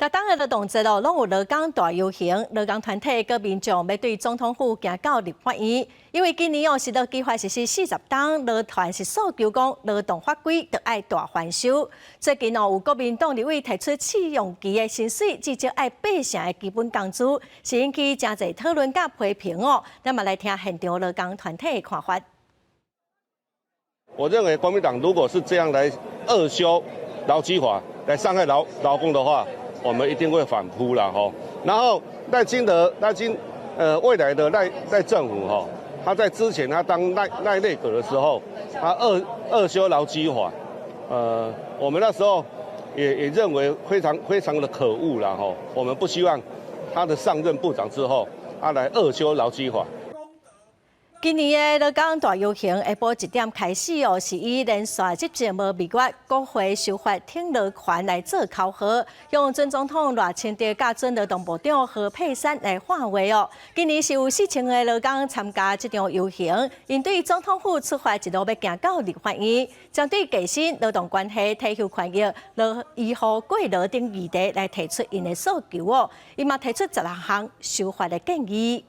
逐冬的勞動節哦，攏有勞工大遊行，勞工團體佮民眾欲對總統府行到立法院，因為今年哦是勞基法實施40冬，勞團是訴求講勞動法規著愛大翻修。最近哦，有國民黨立委提出試用期的薪水至少愛八成的基本工資，是引起誠濟討論佮批評哦。咱嘛來聽現場勞工團體的看法。我認為國民黨如果是這樣來惡修勞基法，來傷害勞工的話，我們一定會反撲啦，吼。然後賴清德、賴清，未來的賴政府，吼，他在之前他當賴內閣的時候，他惡修勞基法，我們那時候也認為非常非常的可惡啦，吼。我們不希望他的上任部長之後，他來惡修勞基法。今年的勞工大遊行下晡1點開始哦，是以連續執政無蜜月、國會修法挺勞權來做口號，向準總統賴清德佮準勞動部長何佩珊來喊話哦。今年是有4000個勞工參加這場遊行，𪜶對總統府出發，一路欲行到立法院，針對加薪、勞動關係、退休權益、勞醫護過勞等議題來提出𪜶的訴求哦。𪜶嘛提出16項修法的建議。